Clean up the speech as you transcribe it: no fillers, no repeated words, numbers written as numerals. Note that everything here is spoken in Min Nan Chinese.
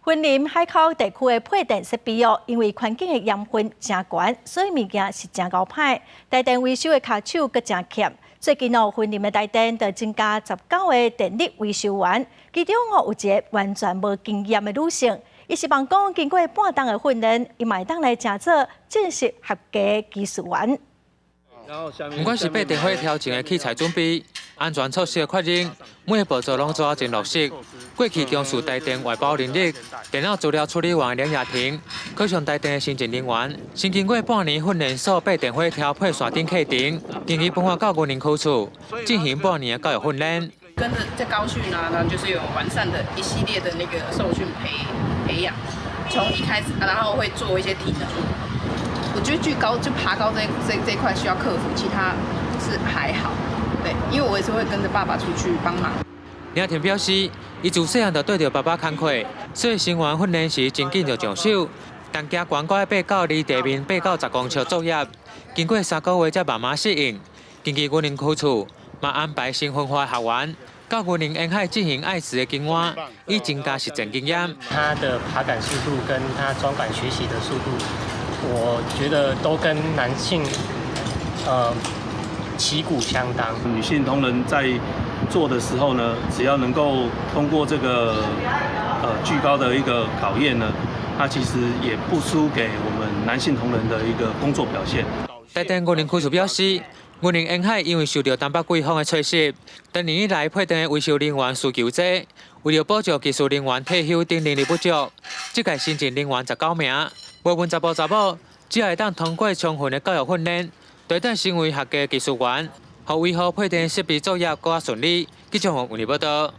雲林海口地區的配電設備哦，因為環境的鹽分誠懸，所以物件是誠𠢕歹。台電維修的跤手閣誠欠。最近哦，雲林的台電就增加19個電力維修員，其中哦有一個完全無經驗的女性，伊希望講經過半冬的訓練，伊嘛會當來成做正式合格的技術員。毋管是爬電火挑前的器材準備、安全措施的確認，每个步驟攏做啊真落實。過去重視台電外包人力、電腦資料處理員梁雅婷，考上台電的新進人員，先經過半年訓練所爬電火挑配線等課程，經已分發到雲林區處進行半年的教育訓練。跟着在高訓啊，然後就是有完善的一系列的那個受訓培養，從一開始，然後會做一些體能。我覺得懼高就爬高這一塊需要克服，其他是還好。對，因為我也是會跟着爸爸出去幫忙。林婷表示，伊自細漢就綴著爸爸工課，所以成員訓練時真緊就上手。但驚懸閣愛爬到離地面8到10公尺作業，經過3個月才慢慢適應。根據雲林區處嘛安排新分發學員到雲林沿海進行愛池的經驗，以增加實戰經驗。他的爬桿速度跟他裝桿學習的速度，我覺得都跟男性，旗鼓相當。女性同仁在做的時候呢，只要能夠通過這個懼高的一個考驗呢，他其實也不輸給我們男性同仁的一個工作表現。台電雲林區處表示，雲林沿海因為受到東北季風的吹襲，多年以來配電的維修人員需求濟，為了保障技術人員退休等能力不足，這屆新進人員19名，無論查埔查某，只要會當通過充分的教育訓練，就會當成為合格技術員，予維護配電設備作業閣較順利。記者黃文麗報道。